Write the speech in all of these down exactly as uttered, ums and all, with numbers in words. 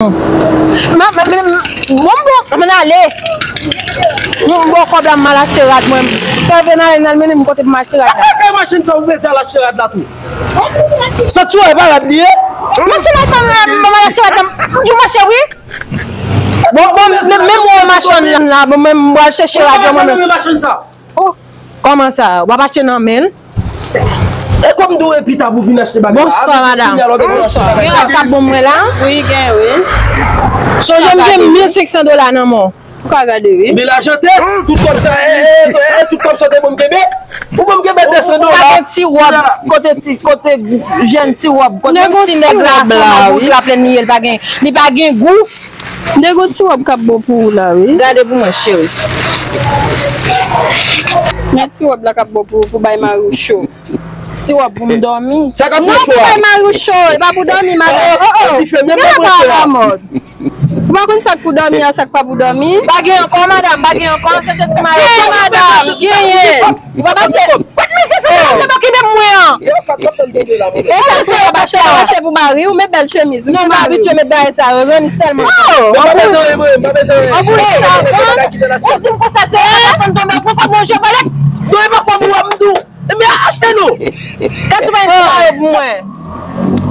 Bon, bon, bon, mwen ale. Mwen bon kòb la, m al achte rad mwen. Sèvi n ale, n al mennen m kote pou m achte rad la. Sa kay machin sa ou bezwen al achte rad la tou? Sa ti wè pa rad li ye? Machin la pa m al achte rad la. M di w mache wi. Bon, bon, men, men mwen machann la, bon, men m pral chèche rad la mwen menm. Machin sa. Oh, kòman sa? W ap achte nan men l? E kòm dou e pita pou vin achte bagay la. Bonswa, madanm. Gen rad k ap bon mwen la? Wi, gen, wi. Sonje m gen mil senk san dola nan men w. Ou ka gade, wi. Men lajan te, tout kòb sa, e, e, e, tout kòb sa te bon m kenbe. Ou bon m kenbe de san dola. Pa gen ti wòb, kote ti, kote jèn ti wòb, kote menm si nèg la, se nan bout la plen li ye, li pa gen, li pa gen gou. Nèg yon ti wòb k ap bon pou ou la, wi. Gade pou mwen, cheri. Men ti wòb la k ap bon pou ou, pou bay mari w cho. Ti wòb pou m dòmi. Sa k ap bon pou ou? Non, pou bay mari w cho, e pa pou dòmi, madanm. Oh, oh, oh. Gade pa alamòd. Ou pa konn sa k pou dòmi a, sa k pa pou dòmi? Pa gen ankò, madanm, pa gen ankò, chèche ti mayo. Gen, madanm, genyen. Ou pa mache. Kot mizè sa, madanm, nan bò ki menm mwen an? E sa se yo pa chè, pa chè pou mari w, men bèl chemiz. Non, m abitye met bagay sa yo, ranni sèlman. Oh, anplis, anplis, ou di m konsa, se pa konn tonbe, pran kòb manje, balèt. Non, e pa kòb ou a m di w. Ebyen, achte nou. Katreven dola pou mwen.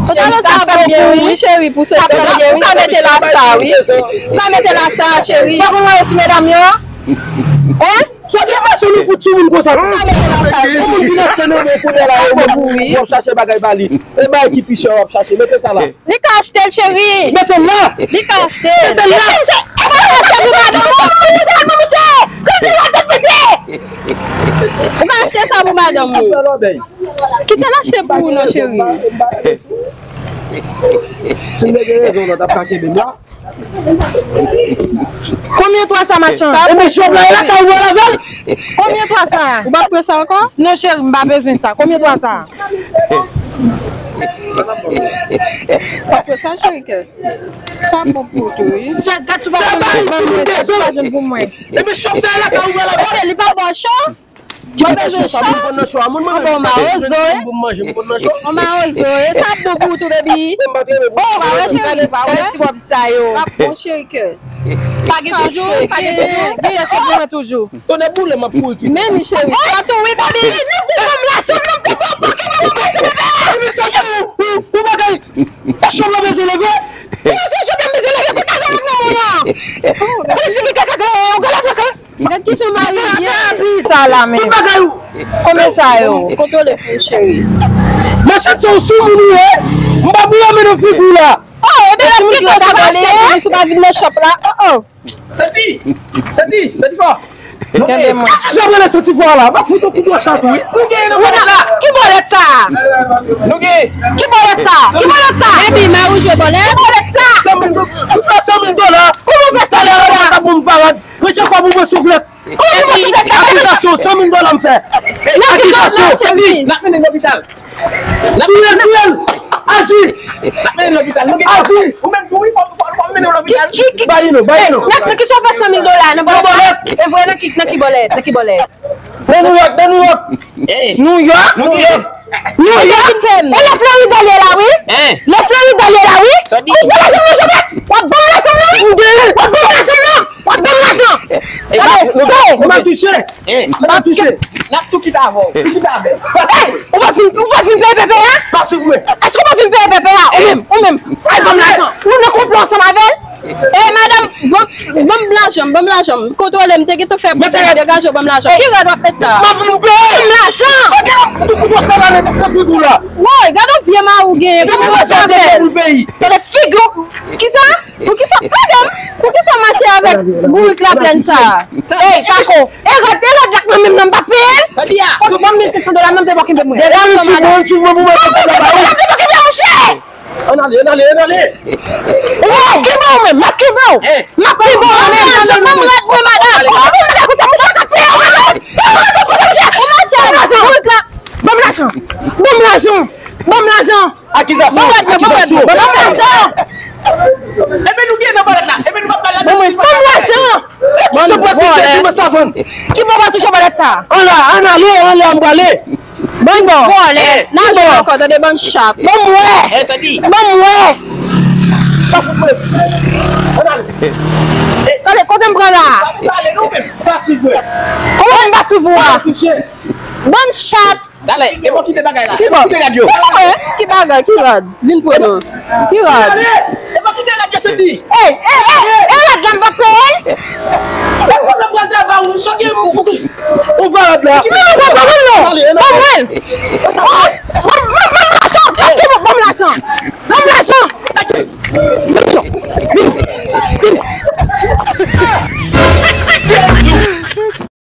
Pantalon sa bon pou ou, wi, cheri, pou soti. Ou ka mete la sa, wi. Ou ka mete la sa, cheri. Pa konn wè yo sou medam yo? Hein? Sa gen machin nou fout sou moun konsa. Ou ka mete la sa, wi. Moun vin achte nan men kounye a la, yo menm, w ap chache bagay ba li. E bagay ki pi chè w ap chache. Mete sa la. Li ka achte l, cheri. Mete l la. Li ka achte l. Mete l la. E pa achte pou madanm ou. Ou ka achte sa pou misye. Kote la tèt misye? Ou ka achte sa pou madanm ou. Kite l achte pou ou non, cheri. Si m te gen rezon, lòt ap ka kenbe m la. Konbyen twa sa, machann? E mesye w la, e lakay ou al avè l. Konbyen twa sa? Ou pa pran sa ankò? Non, cheri, m pa bezwen sa. Konbyen twa sa? Pa pran sa, cheri, kè. Sa bon pou ou tou, wi. Chè, gad sou pa jwenn pou mwen, gad sou pa jwenn pou mwen. E mesye w la, e lakay ou al avè l. Gade, li pa ba w cho. Ki bezwen cho? An bon mawozo, e? An mawozo, e? Sa bon pou ou tou, baby. Oh, pa wè cheri, pa wè ti wòb sa yo. Ap bon cheri kè. Pa gen toujou, pa gen toujou. Gen cheri mwen toujou. Tonnè boule, m ap kouri kite. Men ni cheri. Sa tou wi, baby. Ban m lajan m nan, m te ba w pake, ban m lajan m, bebe. Ou bagay. Fè chòm la bezwen leve. Ou bezwen chòm la bezwen leve, kote lajan m nan men w lan? Kote figi kaka, ou gade la kaka. Gad kijan mari w ye. Sa la menm. Tout bagay ou. Konbyen sa yo? Kontwole pou ou, cheri. Machann sa ou sou moun ou ye. M pa pou yon men nan figi w la. Oh, e bèl ki kote sa pale, eh? Si w pa vin nan shop la. Oh, oh. Santi, santi, santi fò. Kenbe mwen. Kasa sa pale santi fò la? M ap fout ou fout ou chat wi. Nou gen nan bòlèt la. Ki bòlèt sa? Nou gen. Ki bòlèt sa? Ki bòlèt sa? Baby, mari w jwe bòlèt? Ki bòlèt sa? San mil do-, m fè san mil dola. Kòman w fè san mil dola? Pou m parad. Retire kòb ou mwen souflèt. Kòman pou mwen souflèt la? Akizasyon, san mil dola m fè. Akizasyon. N ap mennen lopital. N ap mennen lopital. Aji. N ap mennen lopital. Nou gen aji. Ou menm tou wi, fò, fò, fò mennen lopital. Ki, ki, ki, ba li non, ba li non. Nan, nan ki sa w fè san mil dola? Nan bòlèt? E vre, nan ki, nan ki bòlèt? Nan ki bòlèt? Nan New York, nan New York. New York? New York. New York. E lè Florid al ye la wi. Lè Florid al ye la wi. Ou pran lajan m nan Jovèt. W ap ban m lajan m nan wi. W ap ban m lajan m nan. W ap ban m lajan. Gade, ou pa touche. M pa touche. N ap tou kite avè w. Tou kite avè w. Ou pa fin, ou pa fin peye pèpè a? Pa swiv mwen. Èske ou pa fin peye pèpè a? Ou menm, ou menm. Al ban m lajan. Ou nan konplo ansanm avè l? Ey, madanm, ban m, ban m lajan m, ban m lajan m. Kontwole m, te gentan fè bouda degaje w, ban m lajan. Ki rad w ap met la? M ap vin peye. Ban m lajan. Sa gen ap fout ou kout sa la nan figi w la. Woy, gade yon vye mari w genyen. Kòman w ap fè avè l? Gade figi w. Kisa? Poukisa, madanm? Poukisa w mache avèk bourik laplèn sa a? Ey, Kako, e rad, e rad la k nan men m nan, m pa peye l? Kot ban m mil senk san dola m nan, m te ba w kenbe mwen. Degaje w, madanm. Ban m mil senk san dola m te ba w kenbe mwen, cheri. Ann ale, ann ale, ann ale. Ou ap kenbe w menm, m ap kenbe w. M ap kenbe w, ann ale, ann ale. Ban m rad mwen, madanm. Ou pa vin mete konsa, mouche ka peye w, madanm. Ban m rad mwen konsa, mouche. Ou mache avèk bourik la. Ban m lajan. Ban m lajan. Ban m lajan. Akizasyon, akizasyon. Ban m lajan. Epi nou gen nan bòlèt la. Epi nou pa pale la. Ban m lajan. Ban m vòlè. Ki bò w pral touche bòlèt sa? Ann la, ann ale, ann ale, ann prale. Bann vòlè. N a jwe ankò, tande bann chat. Ban m wè. Ban m wè. Pa fout mwen. Ann ale. Tande, kote m pran la? Pale non, men pa swiv mwen. Kòman m pa swiv ou a? Touche. Bann chat. Talè, e bon kite bagay la. Ki bon? Kite rad yo. Se mwen. Ki bagay? Ki rad? Vin pran non. Ki rad? Talè, e bon kite rad yo, soti. Ey, ey, ey, e rad la m pa peye. E pwoblèm pral ta ba ou, soti m fouti. Ou va rad la. Ki pwoblèm, pwoblèm non. Talè, non. Ban mwen. Ban mwen. Ban m lajan. Ban m lajan.